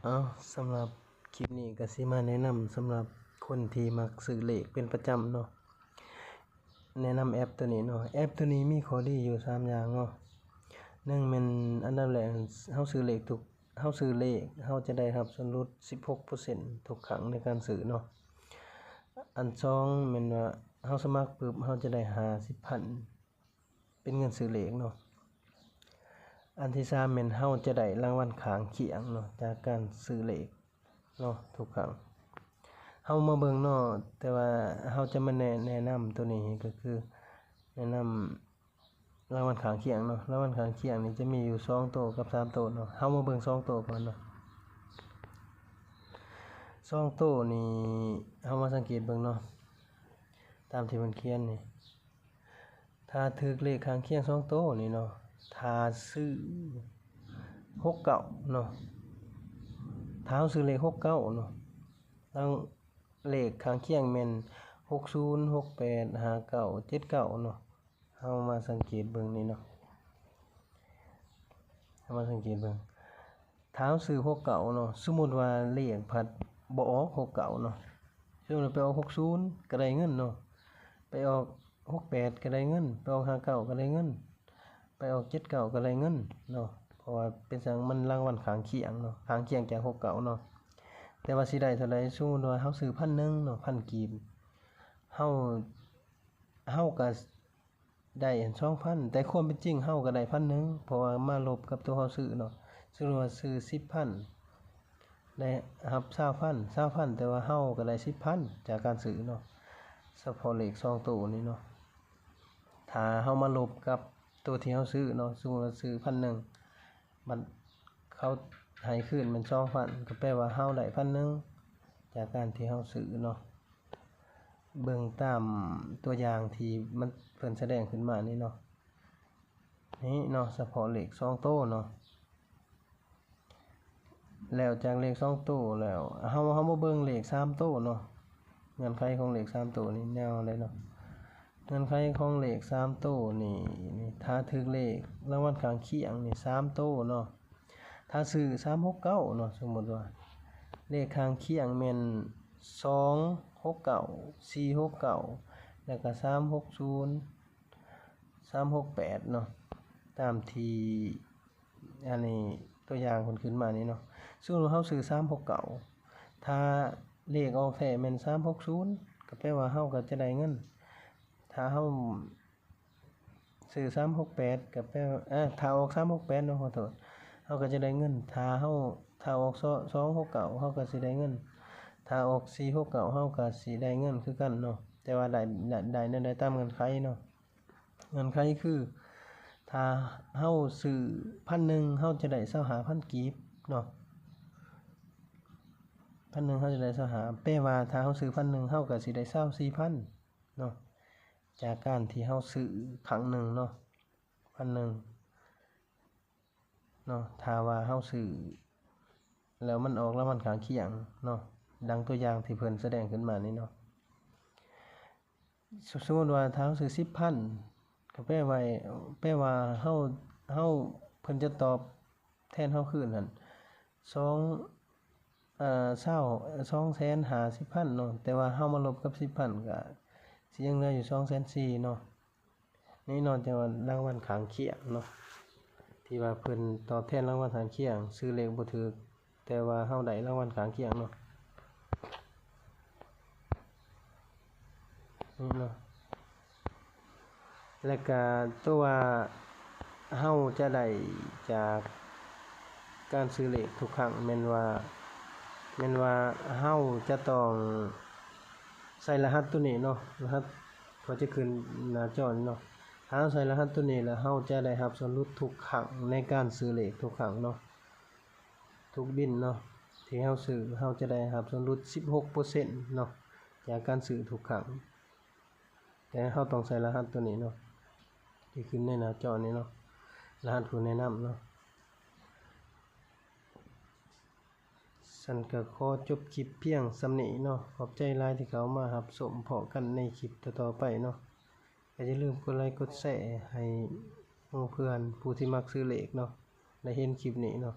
ເອົາ ສຳລັບຄລິບນີ້ກໍຊິມາແນະນຳສຳລັບຄົນທີ່ມັກຊື້ເລກເປັນປະຈຳເນາະ, ແນະນຳແອັບໂຕນີ້ເນາະ. ແອັບໂຕນີ້ມີຂໍ້ດີຢູ່ສາມຢ່າງເນາະ. ໜຶ່ງແມ່ນ ອັນດັບແລກ ເຮົາຊື້ເລກທຸກ ເຮົາຊື້ເລກ ເຮົາຈະໄດ້ຮັບສ່ວນຫຼຸດສິບຫົກເປີເຊັນທຸກຄັ້ງໃນການຊື້ເນາະ. ອັນສອງແມ່ນວ່າ ເຮົາສະໝັກປຶບ ເຮົາຈະໄດ້ຫ້າສິບພັນ ເປັນເງິນຊື້ເລກເນາະ. ອັນທີສາມແມ່ນເຮົາຈະໄດ້ລາງວັນຂ້າງຄຽງເນາະ ຈາກການຊື້ເລກເນາະ ທຸກຄັ້ງ. ເຮົາມາເບິ່ງເນາະ, ແຕ່ວ່າເຮົາຈະມາແນະ ແນະນຳໂຕນີ້ກໍຄື ແນະນຳລາງວັນຂ້າງຄຽງເນາະ. ລາງວັນຂ້າງຄຽງນີ້ຈະມີຢູ່ສອງໂຕກັບສາມໂຕເນາະ. ເຮົາມາເບິ່ງສອງໂຕກ່ອນເນາະ. ສອງໂຕນີ້ ເຮົາມາສັງເກດເບິ່ງເນາະ, ຕາມທີ່ເພິ່ນຂຽນນີ້ ຖ້າຖືກເລກຂ້າງຄຽງສອງໂຕນີ້ເນາະ, ຖ້າຊື້ຫົກເກົ້າເນາະ, ຖ້າເຮົາຊື້ເລກຫົກເກົ້າເນາະ, ລາງ ເລກຂ້າງຄຽງແມ່ນຫົກສູນ ຫົກແປດ ຫ້າເກົ້າ ເຈັດເກົ້າເນາະ. ເຮົາມາສັງເກດເບິ່ງນີ້ເນາະ, ເຮົາມາສັງເກດເບິ່ງ ຖ້າເຮົາຊື້ຫົກເກົ້າເນາະ, ສົມມຸດວ່າເລກພັດບໍ່ອອກຫົກເກົ້າເນາະ, ສົມມຸດວ່າໄປອອກຫົກສູນກໍໄດ້ເງິນເນາະ, ໄປອອກຫົກແປດກໍໄດ້ເງິນ, ໄປອອກຫ້າເກົ້າກໍໄດ້ເງິນ, ໄປອອກເຈັດເກົ້າກໍໄດ້ເງິນເນາະ. ເພາະວ່າເປັນຫຍັງ? ມັນລາງວັນຂ້າງຄຽງເນາະ, ຂ້າງຄຽງຈາກຫົກເກົ້າເນາະ. ແຕ່ວ່າຊິໄດ້ເທົ່າໃດ? ສົມມຸດວ່າເຮົາຊື້ພັນໜຶ່ງເນາະ, ພັນກີບ, ເຮົາ ເຮົາກໍ ໄດ້ອັນສອງພັນ, ແຕ່ຄວາມເປັນຈິງເຮົາກໍໄດ້ພັນໜຶ່ງ ເພາະວ່າມາລົບກັບຕົວເຮົາຊື້ເນາະ. ສົມມຸດວ່າຊື້ສິບພັນ ໄດ້ຮັບຊາວພັນ, ຊາວພັນ ແຕ່ວ່າເຮົາກໍໄດ້ສິບພັນຈາກການຊື້ເນາະ, ສະເພາະເລກສອງໂຕນີ້ເນາະ. ຖ້າເຮົາມາລົບກັບຕົວທີ່ເຮົາຊື້ເນາະ, ສົມມຸດວ່າຊື້ພັນໜຶ່ງ ບັດເຂົາໃຫ້ຄືນແມ່ນສອງພັນ ກໍແປວ່າເຮົາໄດ້ພັນໜຶ່ງຈາກການທີ່ເຮົາຊື້ເນາະ. ເບິ່ງຕາມຕົວຢ່າງທີ່ມັນ ເພິ່ນສະແດງຂຶ້ນມານີ້ເນາະ, ນີ້ເນາະ ສະເພາະເລກສອງໂຕເນາະ. ແລ້ວຈາກເລກສອງໂຕແລ້ວ ເຮົາ ເຮົາມາເບິ່ງເລກສາມໂຕເນາະ, ເງື່ອນໄຂຂອງເລກສາມໂຕນີ້ແນວໃດເນາະ? ເງື່ອນໄຂຂອງເລກສາມໂຕນີ້ ນີ້ ຖ້າຖືກເລກລາງວັນຂ້າງຄຽງນີ້ສາມໂຕເນາະ, ຖ້າຊື້ສາມຫົກເກົ້າເນາະ, ສົມມຸດວ່າເລກຂ້າງຄຽງແມ່ນສອງຫົກເກົ້າ ສີ່ຫົກເກົ້າ ແລ້ວກໍສາມຫົກສູນ ສາມຫົກແປດເນາະ, ຕາມທີ່ ອັນນີ້ຕົວຢ່າງເພິ່ນຂຶ້ນມານີ້ເນາະ. ສົມມຸດວ່າເຮົາຊື້ສາມຫົກເກົ້າ ຖ້າເລກອອກແທ້ແມ່ນສາມຫົກສູນ ກໍແປວ່າເຮົາກໍຈະໄດ້ເງິນ, ຖ້າເຮົາຊື້ສາມຫົກແປດ ກໍແປວ່າ ເອີ ຖ້າອອກສາມຫົກແປດເນາະ, ຂໍໂທດ, ເຮົາກໍຈະໄດ້ເງິນ, ຖ້າເຮົາ ຖ້າອອກສອງຫົກເກົ້າ ເຮົາກໍຊິໄດ້ເງິນ, ຖ້າອອກສີ່ຫົກເກົ້າ ເຮົາກໍຊິໄດ້ເງິນຄືກັນເນາະ, ແຕ່ວ່າໄດ້ ໄດ້ ໄດ້ແນວໃດຕາມເງື່ອນໄຂເນາະ. ເງື່ອນໄຂຄື ຖ້າເຮົາຊື້ພັນໜຶ່ງ ເຮົາຈະໄດ້ຊາວຫ້າພັນກີບເນາະ, ພັນໜຶ່ງເຮົາຈະໄດ້ຊາວຫ້າ, ແປວ່າຖ້າເຮົາຊື້ພັນໜຶ່ງ ເຮົາກໍຊິໄດ້ຊາວສີ່ພັນເນາະ, ຈາກການທີ່ເຮົາຊື້ຄັ້ງໜຶ່ງເນາະ, ພັນໜຶ່ງເນາະ, ຖ້າວ່າເຮົາຊື້ແລ້ວມັນອອກລາງວັນຂ້າງຄຽງເນາະ, ດັ່ງຕົວຢ່າງທີ່ເພິ່ນສະແດງຂຶ້ນມານີ້ເນາະ. ສົມ ສົມມຸດວ່າຖ້າເຮົາຊື້ສິບພັນ ກໍແປວ່າ ແປວ່າເຮົາ ເຮົາ ເພິ່ນຈະຕອບແທນເຮົາຄືນຫັ້ນ ສອງ ເອີ ຊາວ ສອງແສນຫ້າສິບພັນເນາະ, ແຕ່ວ່າເຮົາມາລົບກັບສິບພັນ ກໍຊິຍັງເຫຼືອຢູ່ສອງແສນສີ່ເນາະ. ແນ່ນອນ ແຕ່ວ່າລາງວັນຂ້າງຄຽງເນາະ ທີ່ວ່າເພິ່ນຕອບແທນລາງວັນຂ້າງຄຽງ, ຊື້ເລກບໍ່ຖືກ ແຕ່ວ່າເຮົາໄດ້ລາງວັນຂ້າງຄຽງເນາະ ນີ້ເນາະ. ແລ້ວກະຕົວວ່າເຮົາຈະໄດ້ຈາກການຊື້ເລກທຸກຄັ້ງ ແມ່ນວ່າ ແມ່ນວ່າເຮົາຈະຕ້ອງໃສ່ລະຫັດໂຕນີ້ເນາະ, ລະຫັດ ເຂົາຈະຂຶ້ນໜ້າຈໍນີ້ເນາະ. ຖ້າເຮົາໃສ່ລະຫັດໂຕນີ້ແລ້ວ ເຮົາຈະໄດ້ຮັບສ່ວນຫຼຸດທຸກຄັ້ງໃນການຊື້ເລກທຸກຄັ້ງເນາະ, ທຸກບິນເນາະ ທີ່ເຮົາຊື້ ເຮົາຈະໄດ້ຮັບສ່ວນຫຼຸດສິບຫົກເປີເຊັນເນາະ ຈາກການຊື້ທຸກຄັ້ງ. ແຕ່ເຮົາຕ້ອງໃສ່ລະຫັດໂຕນີ້ເນາະ ທີ່ຂຶ້ນໃນໜ້າຈໍນີ້ເນາະ, ລະຫັດຜູ້ແນະນຳເນາະ. ຊັ້ນກໍຂໍຈົບຄລິບພຽງສ່ຳນີ້ເນາະ. ຂອບໃຈຫຼາຍທີ່ເຂົ້າມາຮັບຊົມ. ພໍ້ກັນໃນຄລິບຕໍ່ໆໄປເນາະ. ກໍຢ່າລືມກົດໄລກົດແຊໃຫ້ໝູ່ເພື່ອນຜູ້ທີ່ມັກຊື້ເລກເນາະ ໄດ້ເຫັນຄລິບນີ້ເນາະ.